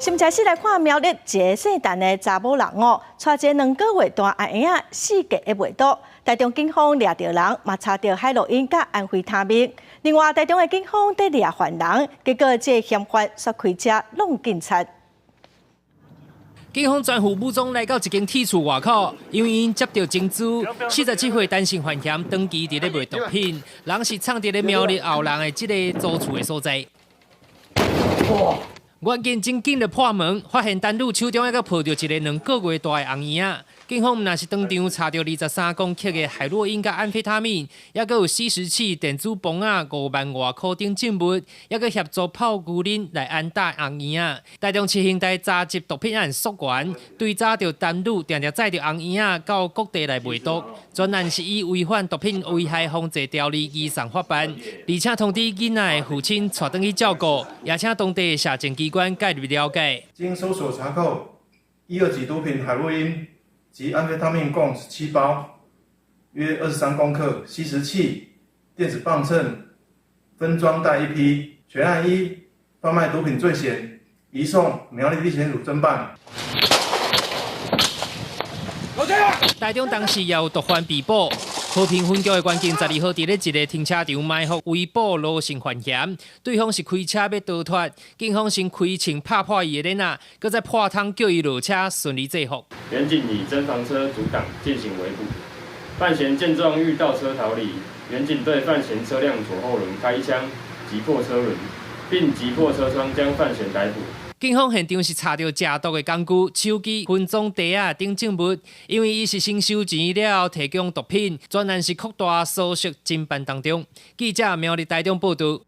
新聞先來看苗栗一个姓陳的查某人哦，帶一个2個月大阿嬰仔四界咧賣毒，台中警方掠著人，嘛查著海洛因佮安非他命。另外，台中的警方佇掠犯人，結果這个嫌犯煞開車挵警察。警方全副武裝來到一間鐵厝外口，因為𪜶接著情資，47歲陳姓犯嫌長期佇咧賣毒品，人是藏佇咧苗栗後人的這个租厝的所在。哇！員警真緊就破門，發現陳女手中猶閣抱著一个2個月大的紅嬰仔。警方毋但是當場查著23公克的海洛因佮安非他命，猶閣有吸食器、電子磅仔5萬外箍等證物，猶閣協助泡牛奶來安打紅嬰仔。台中七兄弟查緝毒品案溯源，追查著陳女定定載著紅嬰仔到各地來賣毒，全案是以違反毒品危害防制條例移送法辦，而且通知囡仔的父親帶轉去照顧，也請當地社政機關介入了解。經搜索查扣，一、二級毒品海洛因及安非他命共17包，約23公克，吸食器、電子磅秤分裝袋一批，全案依販賣毒品罪嫌，移送苗栗地檢署偵辦。台中當時也有毒販被捕，和平分局的員警12號佇咧一个停車場埋伏圍捕羅姓犯嫌，對方是開車欲逃脫，警方先開槍拍破伊的鏈仔，閣再破窗叫伊落車，順利制服。員警以偵防車阻擋進行圍捕，范閒見狀欲倒車逃離，員警對范閒車輛左後輪開一槍，擊破車輪，並擊破車窗將范閒逮捕。警方現場是查著食毒的工具、手機、分裝袋仔等證物，因為伊是先收錢了後提供毒品，全案是擴大搜索偵辦當中。記者苗栗台中報導。